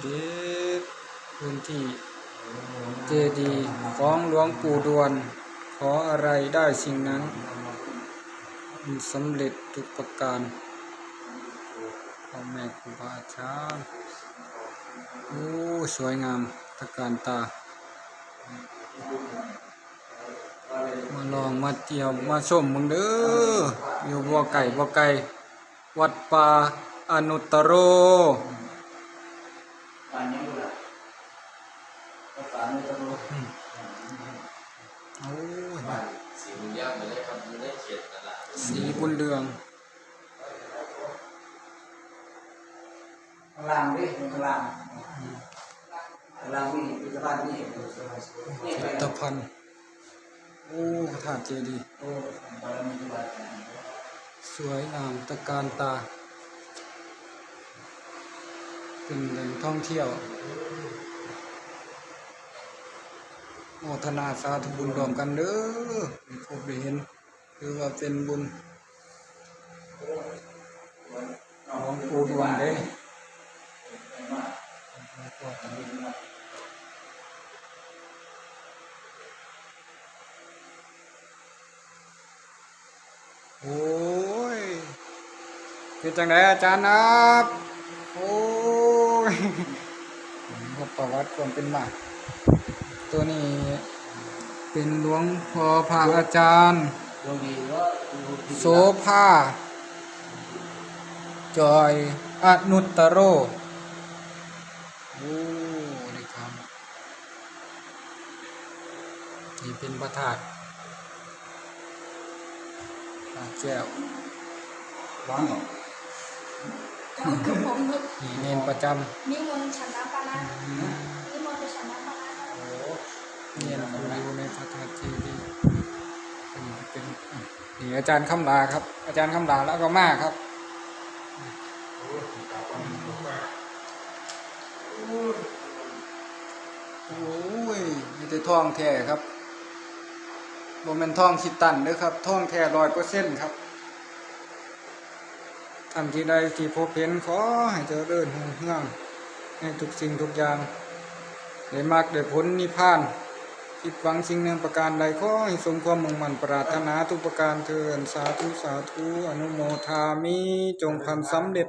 ເດດ ພື້ນທີ່ເຈດີຂອງຫຼວງປູ່ດວນ ຂໍອະໄລໄດ້ສິ່ງນັ້ນ ສຳເລັດທຸກປະການ ພໍ່ແມ່ຄູບາອາຈານ. ໂອ້ ສວຍງາມຕະການຕາ. ມາລອງມາທ່ຽວມາຊົມເບິ່ງເດີ ຢູ່ບໍ່ໄກບໍ່ໄກ ວັດປ່າອະນຸດຕະໂລ. ໂອ້ຍ ສີບຸນເຮືອງ ຂ້າງລ່າງເດ້ ຂ້າງລ່າງ ຂ້າງລ່າງມີພິພິທະພັນ ມີພິພິທະພັນ. ໂອ້ ພະທາດເຈດີ ໂອ້ ບາລະມີຄູບາອາຈານ ສວຍງາມຕະການຕາ ເປັນແຫຼ່ງທ່ອງທ່ຽວ. ໂມທະນາສາທຸບຸນຮ່ວມກັນເດີ ໄດ້ພົບໄດ້ເຫັນ ຖືວ່າເປັນບຸນຫຼວງປູ່ດວນເດ້. ໂອ້ຍ ເປັນຈັ່ງໃດອາຈານນັບ? ໂອ້ຍ ເບິ່ງປະຫວັດຄວາມເປັນມາ. ໂຕນີ້ເປັນຫຼວງພໍ່ພະອາຈານໂສພາຈອຍອະນຸດຕະໂລ. ໂອ້ ເດ້ຄຳ ນີ້ເປັນພະທາດ ພະທາດແກ້ວ ວາງອອກ ນີ້ເນນປະຈຳ ນິມົນສັນນະປານະ ອືມ ນິມົນໄປສັນນະປານະ. ໂອ້ ເນນຜູ້ຢູ່ໃນພະທາດເຈດີ ເປັນ ເປັນ ນີ້ອາຈານຄຳຫຼ້າຄັບ ອາຈານຄຳຫຼ້າລາວກໍມາຄັບ. ໂອ້ຍ ມີແຕ່ທອງແທ້ຄັບ ບໍ່ແມ່ນທອງຄິດຕັນເດີຄັບ ທອງແທ້ຮ້ອຍເປີເຊັນຄັບ. ທ່ານທີ່ໃດທີ່ພົບເຫັນ ຂໍໃຫ້ຈະເລີນຮຸ່ງເຮືອງໃນທຸກສິ່ງທຸກຢ່າງ ໄດ້ມັກໄດ້ຜົນນິບພານ ຄິດຫວັງສິ່ງໜຶ່ງປະການໃດ ຂໍໃຫ້ສົມຄວາມມຸ່ງໝັ້ນປະລາດຖະໜາທຸກປະການເທີ້ນ ສາທຸ ສາທຸ ອະນຸໂມທາມິ ຈົ່ງພັນສຳເລັດ.